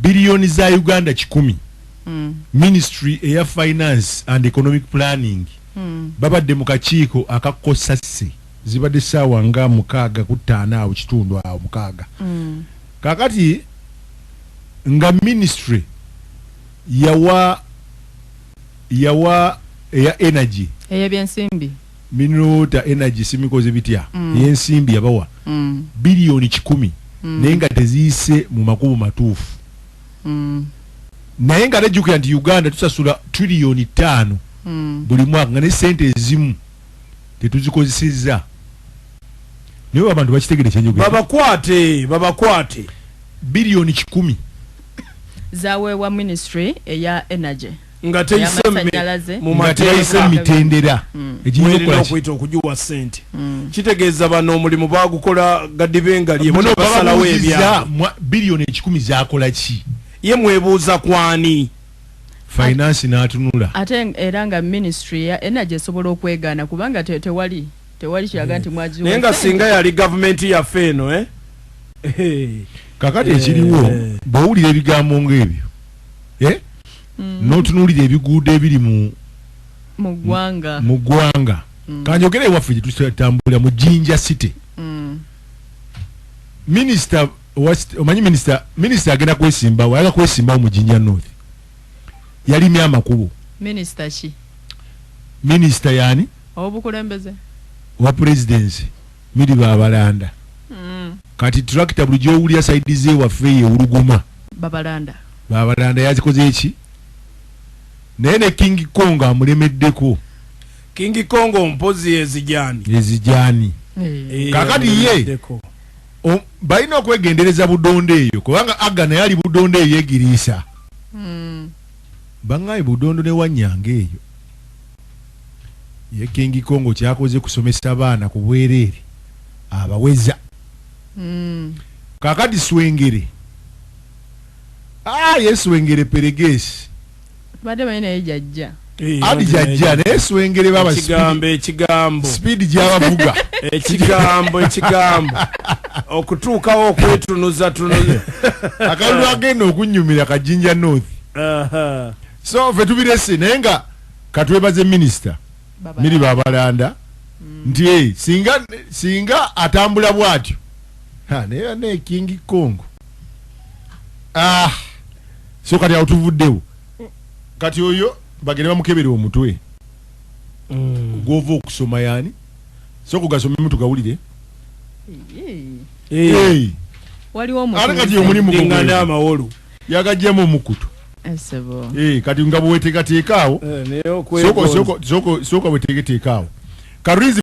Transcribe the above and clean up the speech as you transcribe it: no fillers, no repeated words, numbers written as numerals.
Biliyoni za Uganda 100. Ministry eya Finance and Economic Planning babadde mu kakiiko akakosase, zibadde saawa nga 6:05 awo kitundu awo 6. Kakati nga ministry yawa eya energy, ey'ebyensimbi, mineral water, energy, simikoze bitya, ey'ensimbi yabawa biliyoni 100, naye nga teziyise mu makubo matuufu. Naye nga nejjukira nti Uganda tusasula triliyoni 5 buli mwaka, nga ne sente ezimu tetuzikozesezza. Naye abantu bakitegere kyenjogera? Babakwate, babakwate. Biliyoni 100. Zaweebwa ministry eya energy nga teyise ey'amasannyalaze. Mu nga teyise mateeka mitendera egiyinza mwerina okukola ki? Okuyita okugiwa sente kitegeeza bano omulimu bagukola gadibengalye. Muno basalawo bababuuzizza, ebyabwe. Biliyoni 100 zakola ki? Ye mwebuuza kwani? Finance n'atunula. Ate era nga ministry ya energy esobola okwegaana, kubanga tewali kiraga nti mwagiwa Naye nga sente. singa yali gavumenti yaffe eno, eh? Eh. Kakati ekiriwo, bw'owulira ebigambo ng'ebyo, eh? N'otunuulira ebiguudo ebiri mu mu ggwanga, mu ggwanga, kanjogere ewaffe gye tutambulira mu Jinja City. Minisita, omanyi minisita agenda kwesimbawo, ayagala kwesimbawo mu Jinja North, yalimye amakubo. Minisita ki? Minisita yani? Obukulembeze. Wa presidency, Milly Babalanda. Kati tractor buli gyowulira side zewaffe eyo ewuluguma. Babalanda. Babalanda yazikoze eki, naye ne King Kong amulemeddeko. King Kong mpozi ezijani. Ezijani. Eh. Kakati ye amulemeddeko. Balina okwegendereza Budondo eyo, kubanga aga naye ali Budondo eyo yegiriisa. Baŋŋaye Budondo ne Wanyanga eyo, ye King Kong kyakoze kusomesa baana ku bwereere, abaweza. Kakati Swengere, ah, ye Swengere peregesi. Badde manyi naye jajja. Eh, adi jajja, naye Swengere baba ekigambo, ekigambo, speed gyabavuga. Ekigambo, ekigambo okutuukawo okwetunuza tunuza. Akalulu agenda okunyumira ka Jinja North. So fe tubirese, naye nga katwebaze minisita Milly Babalanda nti singa atambula bwatyo. Ha, naye ne King Kong, ah, so kati awo tuvuddewo. Kati oyo bagende bamukebere omutwe gwova okusoma yani so kugasomemu tugawulire. Hey. Waliwo Ate kati omulimu gwo Dingana gwegwo. amawolu. Yagajjamu omukutu. Esebo. Kati nga bweweteekateeka awo, Eh, naye sooka okwegonza. sooka weteeketeeka awo karinzi.